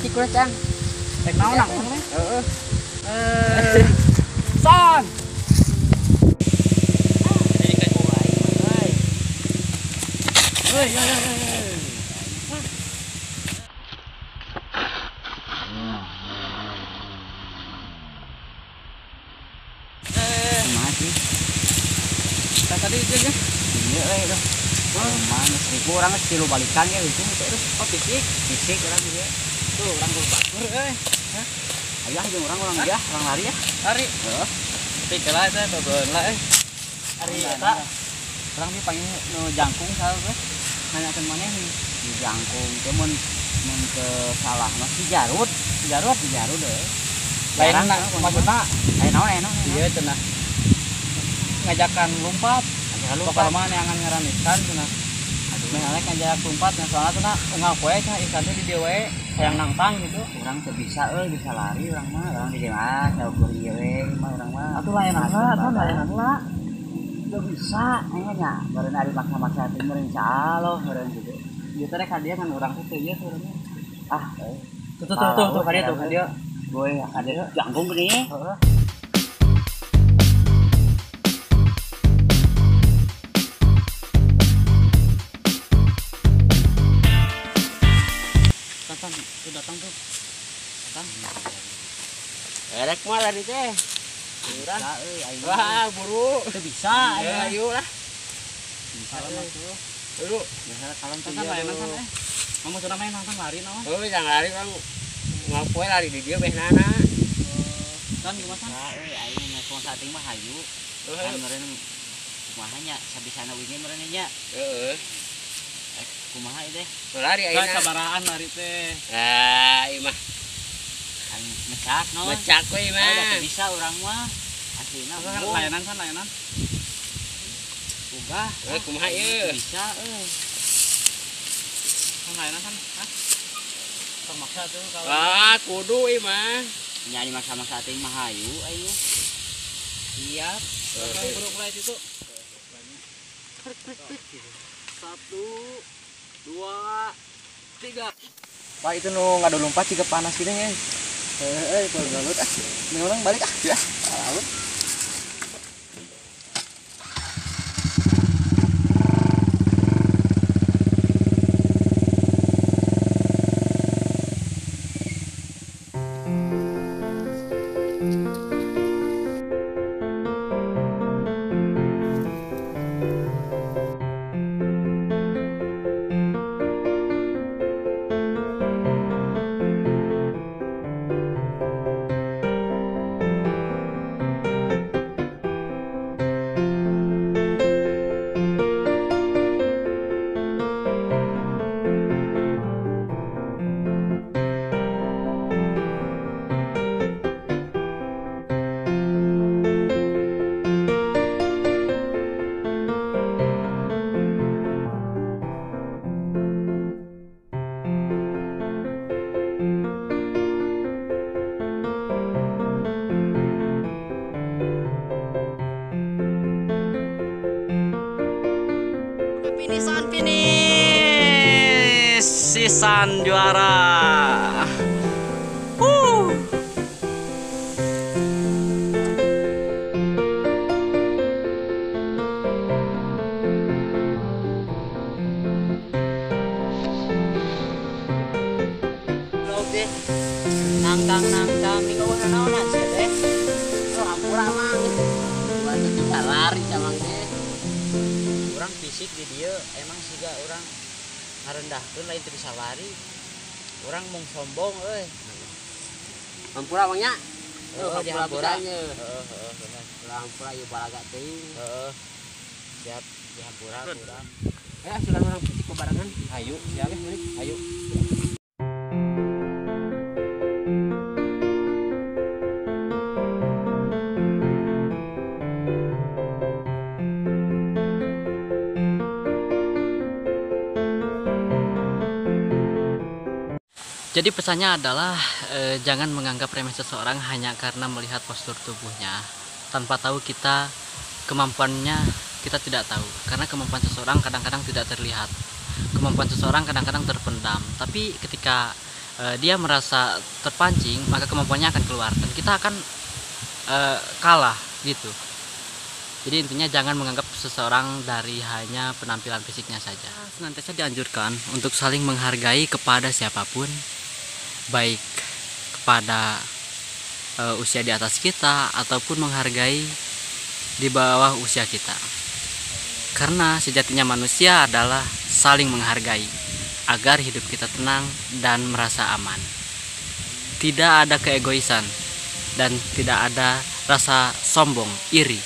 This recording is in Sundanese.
Cik ulah Cang. Rek naon nang we? Heeh. Son. Hei, hei, hei. Kumaha sih? Tadi itu aja. Iya euy tuh. Mana seribu orang geus tilu balikan ya gitu terus. Oh, fisik. Fisik urang ieu. Tuh, urang kudu batur euy. Hah? Ayo ah jeung urang ya, urang lari ya. Lari. Heeh. Tapi kelah teh bebeun lah euy. Ari eta urang di panggil nu jangkung saha teh. Nanyakeun maneh di jangkung teh mun mun teu salah mah si Jarut, si Jarut, si Jarut euy. Lain maksudna aya naon aya naon. Ieu cenah. Ngajakan lompat. Pokokna mah neangan ngaran ikan cenah. Aduh, meh alek ngajak lompat nah soalna cenah unggal poe cenah ikan teh di dieu we hayang nangtang gitu. Urang teu bisa euy, bisa lari urang mah, urang di dieu mah saukur ieu we mah urang mah. Atuh layanan lah, atuh layanan lah. Teu bisa aya nya, meureun ari maksa-maksa teh meureun salah meureun gitu. Ieu teh rek ka dieu ngan urang teh teu ieu sebenarnya. Ah, euy. Tuh tuh tuh tuh ka dieu tuh ka dieu. Boy, ka dieu jangkung geuning. Heeh. Tuh datang tuh. Datang. Erek mah tadi teh. Bisa euy aing. Wah, buru. Teu bisa ayo lah. Bisa lah tuh. Dulu. Biasa kalem teh. Tantang layanan kan eh. Mau cenah main nantang lari naon? Heuh, jangan lari kan. Ngapoe lari di dieu beh nana. Kan gimana? Bisa euy aing ngomong saeuting mah hayu. Kan meureun kumaha nya sabisana wingi meureun nya. Heeh. Kumaha ieu teh? Lari ayeuna. Sabarahaan lari teh. Ah, ieu mah. Aing mecak no. Mecak we mah. Teu bisa urang mah. Aslina kan layanan kan layanan. Uga. Heuh, kumaha ieu? Bisa euy. Kan layanan kan? Hah? Termaksa tuh kalau. Ah, kudu ieu mah. Nya dimaksa-maksa teuing mah hayu aing. Siap. Buru mulai situ. 1 2 3. Pak itu nu ngadu lompat jika panas gitu nya. Heeh, kalau galut ah. Ini orang balik ah. Ya, laut. Finisan finish sisan juara. Nangkang-nangkang di bawah naonan sih teh. Oh, hampura mang. Gua teu bisa lari sama teh. Urang fisik di dieu emang siga urang ngarendahkeun lain teu bisa lari. Urang mung sombong euy. Hampura mang nya. Heeh, di hampura. Heeh, heeh, bener. Hampura ieu balaga teuing. Heeh. Siap di hampura urang. Eh, sudah urang fisik babarengan. Hayu, siap ya, hayu. Jadi pesannya adalah jangan menganggap remeh seseorang hanya karena melihat postur tubuhnya. Tanpa tahu kita kemampuannya, kita tidak tahu. Karena kemampuan seseorang kadang-kadang tidak terlihat. Kemampuan seseorang kadang-kadang terpendam. Tapi ketika dia merasa terpancing, maka kemampuannya akan keluar dan kita akan kalah gitu. Jadi intinya jangan menganggap seseorang dari hanya penampilan fisiknya saja. Senantiasa dianjurkan untuk saling menghargai kepada siapapun, baik kepada usia di atas kita ataupun menghargai di bawah usia kita. Karena sejatinya manusia adalah saling menghargai agar hidup kita tenang dan merasa aman. Tidak ada keegoisan dan tidak ada rasa sombong, iri.